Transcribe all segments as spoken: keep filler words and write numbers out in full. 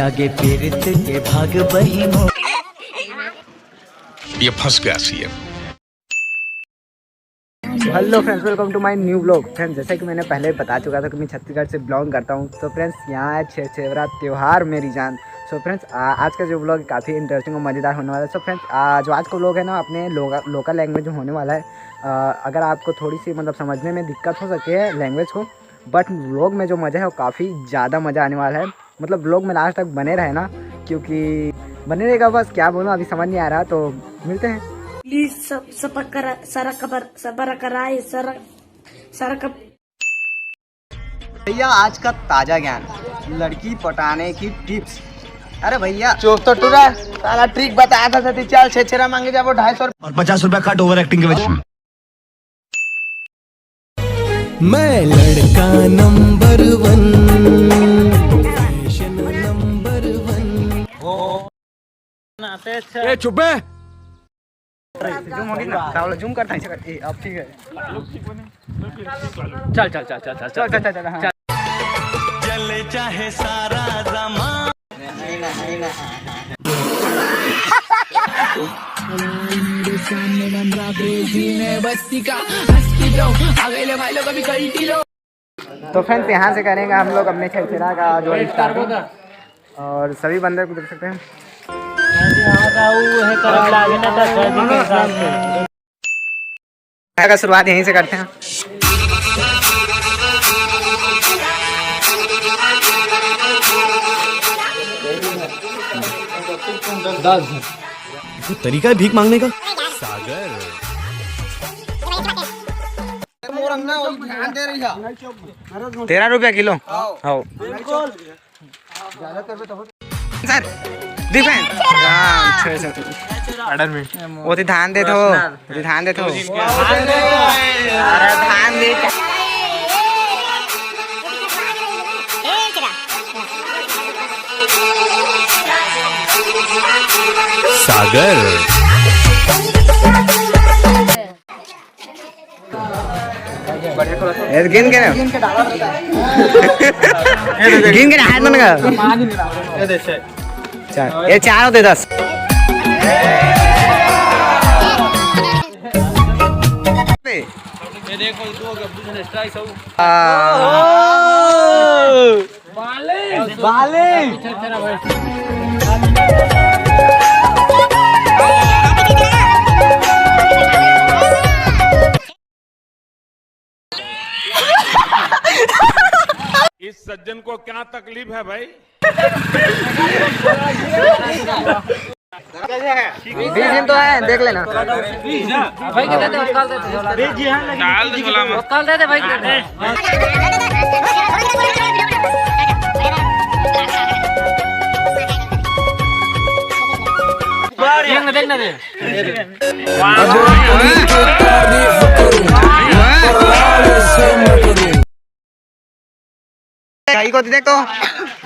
आगे पीरित के भाग बहिनो। ये फंस गया CM. Hello friends, welcome to my new vlog। Friends, जैसा कि मैंने पहले बता चुका था कि मैं छत्तीसगढ़ से बिलोंग करता हूँ। तो फ्रेंड्स, यहाँ है छेरछेरा त्यौहार मेरी जान। सो फ्रेंड्स, आज का जो व्लॉग काफ़ी इंटरेस्टिंग और मज़ेदार होने वाला है। सो फ्रेंड्स, जो आज का व्लॉग है ना, अपने लोकल लैंग्वेज में होने वाला है। अ, अगर आपको थोड़ी सी, मतलब, समझने में दिक्कत हो सकती है लैंग्वेज को, बट व्लॉग में जो मज़ा है, वो काफ़ी ज़्यादा मज़ा आने वाला है। मतलब, व्लॉग में लास्ट तक बने रहे ना, क्योंकि बने रहेगा। बस क्या बोलूँ, अभी समझ नहीं आ रहा, तो मिलते हैं। प्लीज सब सबर करा, सरा कबर सबर कराए सर सर कब। भैया, आज का ताजा ज्ञान, लड़की पटाने की टिप्स। अरे भैया, चुप तो टुरा, साला ट्रिक बताया था सती, चल छेरछेरा मांगे जाबो ढाई सौ। और पचास रुपया कट ओवर एक्टिंग के वजह से। मैं लड़का नंबर वन, फैशन नंबर वन। ए, चुप बे। जूम होगी ना, राहुल, जूम करता है, ऐसे कर, ए, अब ठीक है। चल, चल, चल, चल, चल, चल, चल, चल, चल, हाँ। चल। चले चाहे सारा जमाना। तो फ्रेंड्स, यहाँ से करेंगे हम लोग अपने छेरछेरा का जो स्टार्टिंग, और सभी बंदर को देख सकते हैं। यहाँ का शुरुआत यहीं से करते हैं। दस। कोई तरीका है भीख मांगने का? सागर। तेरह रुपया किलो। हाँ। सर, दिखाएं। हाँ, छह सौ। ऑर्डर में। वो तो धान दे दो। वो तो धान दे दो। अरे धान दे। सागर। ये गिन के ना। गिन के ना, हाथ में लगा। चार, ये चार होते दस। ये देखो, दो हो गया, बुझ ने, स्ट्राइक सब। आ। बाले। बाले। इस सज्जन को क्या तकलीफ है भाई? बीस दिन तो है, देख लेना। भाई, कितने थे? उकाल देते, उकाल देते। डाल दे झोला में। उकाल देते भाई। देखना, देखना दे। भाई को देख तो।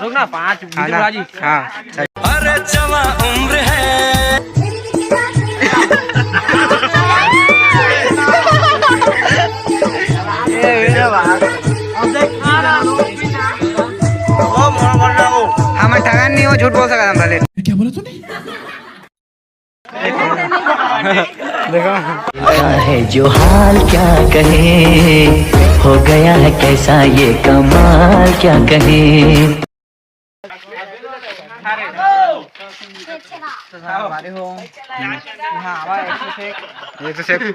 रुक ना, पाँच, हाँ, बिजू ना। राजी। हाँ, सही। अरे जवा उम्र है। ये मेरा बात। हम ठगन नहीं हो, झूठ बोल सकता हम भले। क्या बोला तूने? देखो। है जो हाल क्या कहे, हो गया है कैसा ये कमाल क्या कहे। हमारे हो। हाँ, भाई, एक सौ से एक। एक सौ से एक।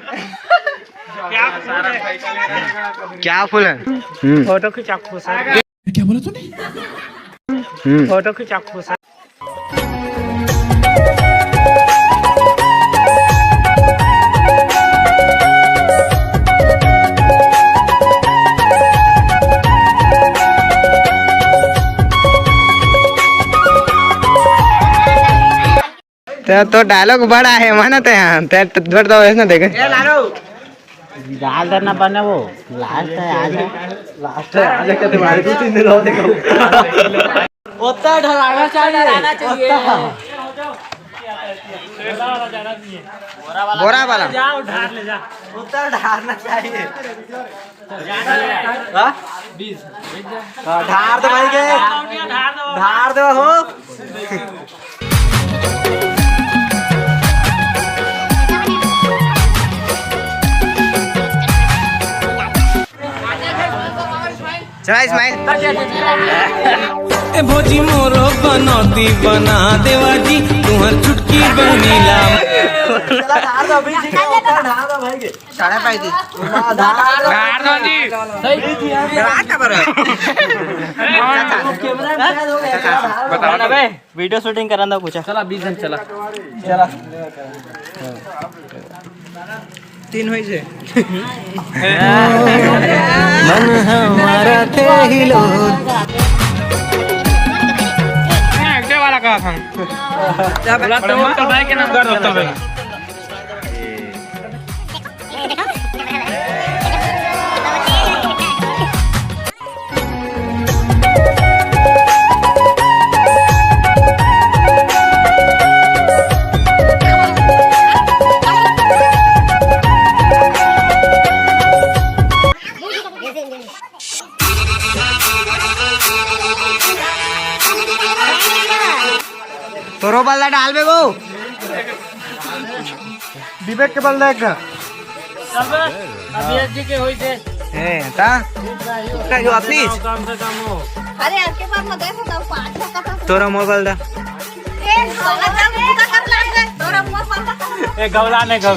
क्या फूल है? हम्म। फोटो खींचा खुश है। क्या बोला तूने? हम्म। फोटो खींचा खुश है। तो, तो डायलॉग बड़ा है, मानते हैं। ते तो बड़ दो, ऐसा देखे। डाल देना बने वो, लास्ट है आज। लास्ट है आज, क्या तुम्हारे दो तीन दिन और देखो। उतना डराना चाहिए, डराना चाहिए। उतना। बोरा वाला। जा, उधार ले जा। उतना डराना चाहिए। हाँ? हाँ, धार दो भाई के। धार दो। धार दो हो। चला इस्माइल। ए भौजी मोरो बनौती बना देवा जी, तुहर छुटकी बहनी ला। साढ़े पाई दी। धार दो जी। सही। रात का बड़ा। बताओ ना बे। वीडियो शूटिंग करन दा कुछ। चला, बीस जन चला। चला। तीन होई से। मन हमारा ते हिलो। हाँ, अगले वाला कहा था। बोला तो, तो भाई के नाम कर दो। तोरो बल्ला डाल बे वो। विवेक के बल्ला एक। अभियस जी के होई दे। ए, ता? का जो अपनी? काम से काम हो। अरे, आपके पास मत है, तो पाँच का था। तोरा मोबाइल दा। ए, गौला का मुंह का कर लाग गए। तोरा मोबाइल का। ए, गौला ने गौ।